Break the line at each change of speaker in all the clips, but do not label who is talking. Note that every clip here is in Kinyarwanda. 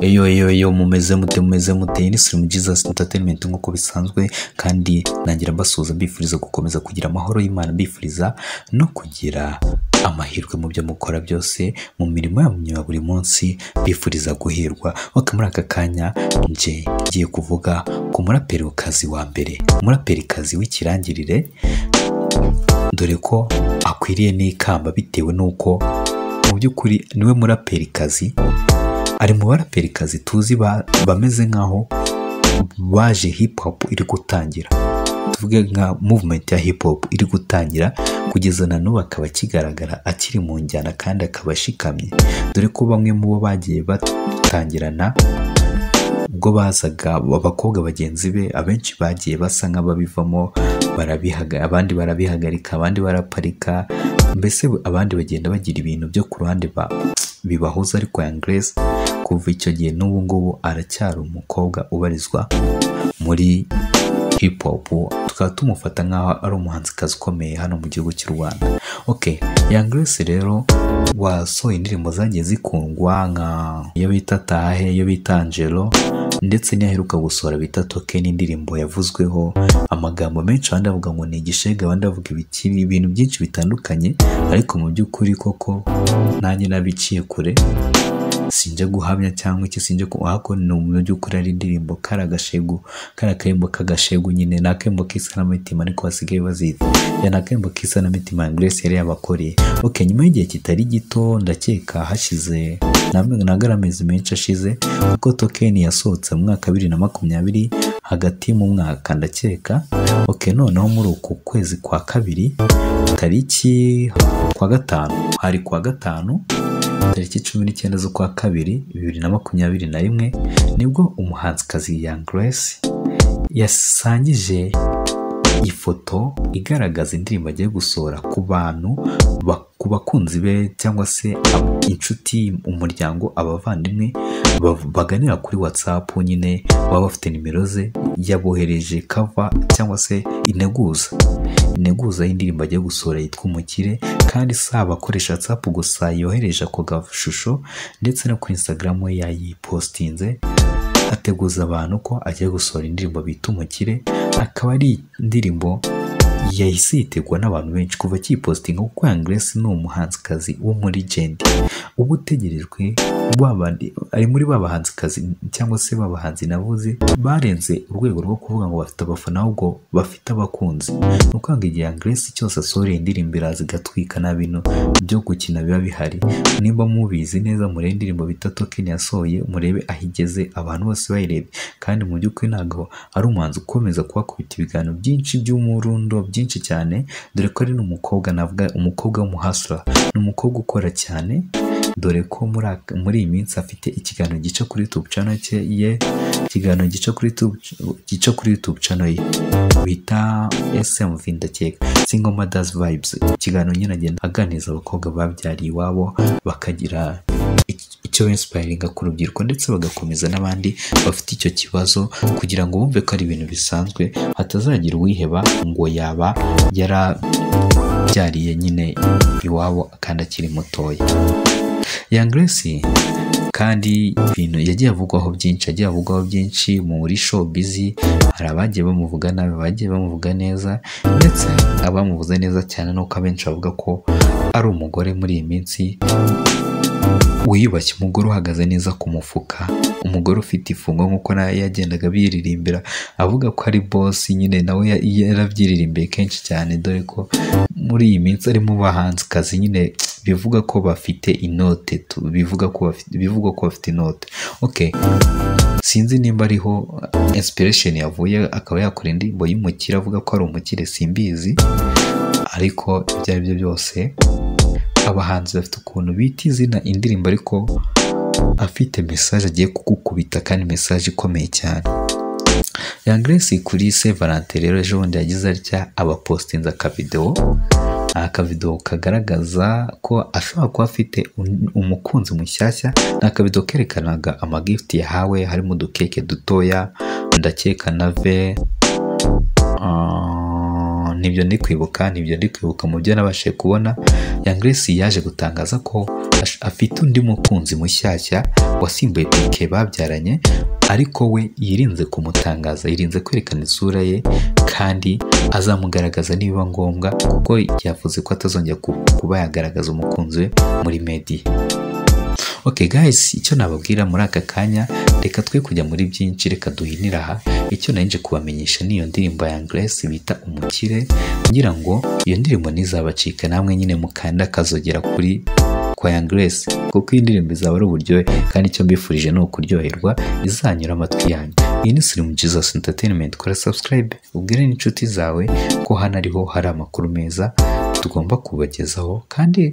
Eyo eyo eyo, mumeze mute, mumeze mute? Ni Slim Jesus Entertainment nk'uko bisanzwe, kandi nangira mbasuhuza, mbifuriza gukomeza kugira amahoro y'Imana, mbifuriza no kugira amahirwe mu byo mukora byose, mu mirimo yanyu ya buri munsi, mbifuriza guhirwa. Ok, muri aka kanya nje ngiye kuvuga ku muraperikazi wa mbere, umuraperikazi w'ikirangirire, dore ko akwiriye n'ikamba bitewe n'uko mu by'ukuri niwe muraperikazi, ari mu baraperikazi tuzi bameze nk'aho baje hip hop iri gutangira, tuvuge nka movement ya hip hop iri gutangira, kugeza na n'ubu akaba akigaragara akiri mu njyana kandi akaba ashikamye, dore ko bamwe mu bo bagiye batangirana ubwo bazaga abakobwa bagenzi be abenshi bagiye basa nk'ababivamo, abandi barabihagarika, abandi baraparika, mbese abandi bagenda bagira ibintu byo ku ruhande bibahuza, ariko Young Grace kuva icyo gihe n'ubu ngubu aracyari umukobwa ubarizwa muri hip hop, tukaba tumufata nk'aho ari umuhanzikazi ukomeye hano mu gihugu cy'u Rwanda. Ok, Young Grace rero wasohoye indirimbo zagiye zikundwa nka iyo bita Tahe, iyo bita Angelo, ndetse n'iyaheruka gusohora bita Token, indirimbo yavuzweho amagambo menshi, abandi bavuga ngo ni igishega, abandi bavuga ibikiri, ibintu byinshi bitandukanye, ariko mu by'ukuri koko nanjye nabiciye kure, sinjya guhamya cyangwa iki, sinjya ku ahako ni mu by'ukuri ari indirimbo kari agashegu, kari akaririmbo k'agashegu nyine, ni akaririmbo k'isanamitima ariko basigaye bazita, ya ni akaririmbo k'isanamitima Young Grace yari yabakoreye. Ok, nyuma y'igihe kitari gito, ndakeka hashize ntabwo ari amezi menshi ashize, kuko Token yasohotse mu mwaka 2020 hagati mu mwaka ndakeka. Ok, noneho muri uku kwezi kwa kabiri tariki kwa gatanu, hari kwa gatanu tariki 19 z'ukwa kabiri 2021, nibwo umuhanzikazi Young Grace yasangije ifoto igaragaza indirimbo agiye gusohora ku bantu, ku bakunzi be cyangwa se inshuti, umuryango, abavandimwe baganira kuri WhatsApp nyine, baba bafite nimero ze, yabohereje cover cyangwa se integuza y'indirimbo agiye gusohora yitwa Umukire, kandi si abakoresha WhatsApp gusa yohereje ako gashusho, ndetse no kuri Instagram ye yayipostinze, ateguza abantu ko agiye gusohora indirimbo bita Umukire, akaba ari indirimbo yahise yitegwa n'abantu benshi kuva akiyipostinga, kuko Young Grace ni umuhanzikazi wo muri legend uba utegerejwe, ari muri ba bahanzikazi cyangwa se ba bahanzi navuze barenze urwego rwo kuvuga ngo bafite abafana, ahubwo bafite abakunzi. Ni ukuvuga ngo igihe Young Grace cyose asohoreye indirimbo iraza igatwika, nta bintu byo gukina biba bihari. Nimba mubizi neza murebe indirimbo bita Token yasohoye, murebe aho igeze, abantu bose bayirebye, kandi mu by'ukuri ntabwo ari umuhanzi ukomeza kubakubita ibiganiro byinshi by'umurundo byinshi cyane, dore ko ari n'umukobwa, navuga umukobwa w'umuhasura, ni umukobwa ukora cyane, dore ko muri iyi minsi afite ikiganiro gica kuri YouTube channel ye, ikiganiro gica kuri YouTube, gica kuri YouTube channel ye bita SMV ndakeka, Single Mothers Vibes, ikiganiro nyine agenda aganiriza abakobwa babyariye iwabo, bakagira icyo inspiringa ku rubyiruko, ndetse bagakomeza n'abandi bafite icyo kibazo, kugira ngo bumve ko ari ibintu bisanzwe, hatazagira uwiheba ngo yaba yarabyariye nyine iwabo kandi akiri mutoya. Young Grace kandi ibintu yagiye avugwaho byinshi, yagiye avugwaho byinshi muri showbiz, hari abagiye bamuvuga nabi, abagiye bamuvuga neza, ndetse abamuvuze neza cyane nuko abenshi bavuga ko ari umugore muri iyi minsi wiyubashye, umugore uhagaze neza ku mufuka, umugore ufite ifungo nk'uko nawe yagendaga abiririmbira avuga ko ari boss nyine, nawe yarabyiririmbiye kenshi cyane, dore ko muri iyi minsi ari mu bahanzikazi nyine bivuga ko bafite inote, bivuga ko bafite, bivugwa ko bafite inote. Ok, sinzi nimba ariho inspiration yavuye akaba yakora indirimbo y'umukire avuga ko ari umukire, simbizi, ariko ibyo ari byo byose abahanzi bafite ukuntu bita izina indirimbo, ariko afite message agiye kugukubita, kandi message ikomeye cyane. Young Grace kuri Saint Valentin rero ejo bundi yagize atya abapostinze akavideo, akavideo kagaragaza ko ashobora kuba afite umukunzi mushyashya. Ni akavideo kerekanaga amagift yahawe, harimo udukeke dutoya, ndakeka na ve Nibyo ndi kwibuka, nibyo ndi kwibuka mu byo nabashije kubona. Young Grace yaje gutangaza ko afite undi mukunzi mushyashya wasimbuye PK babyaranye, ariko we yirinze kumutangaza, yirinze kwerekana isura ye, kandi azamugaragaza nibiba ngombwa, kuko yavuze ko atazongera kuba yagaragaza umukunzi we muri media. Okay guys, icyo nababwira muri aka kanya, reka twe kujya muri byinshi, reka duhinire aha. Icyo nari nje kubamenyesha ni iyo ndirimbo ya Young Grace bita Umukire, ngira ngo iyo ndirimbo ntizabacika, namwe nyine mukanda akazogera kuri kwa Young Grace, kuko iyi ndirimbo izaba ari uburyohe, kandi icyo mbifurije ni ukuryoherwa, izanyura amatwi yanyu. Iyi ni Slim Jesus Entertainment, kora subscribe, ubwire n'inshuti zawe ko hano ariho hari amakuru meza tugomba kubagezaho kandi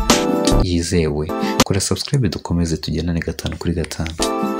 yizewe. Kora subscribe dukomeze tugendane 5 kuri 5.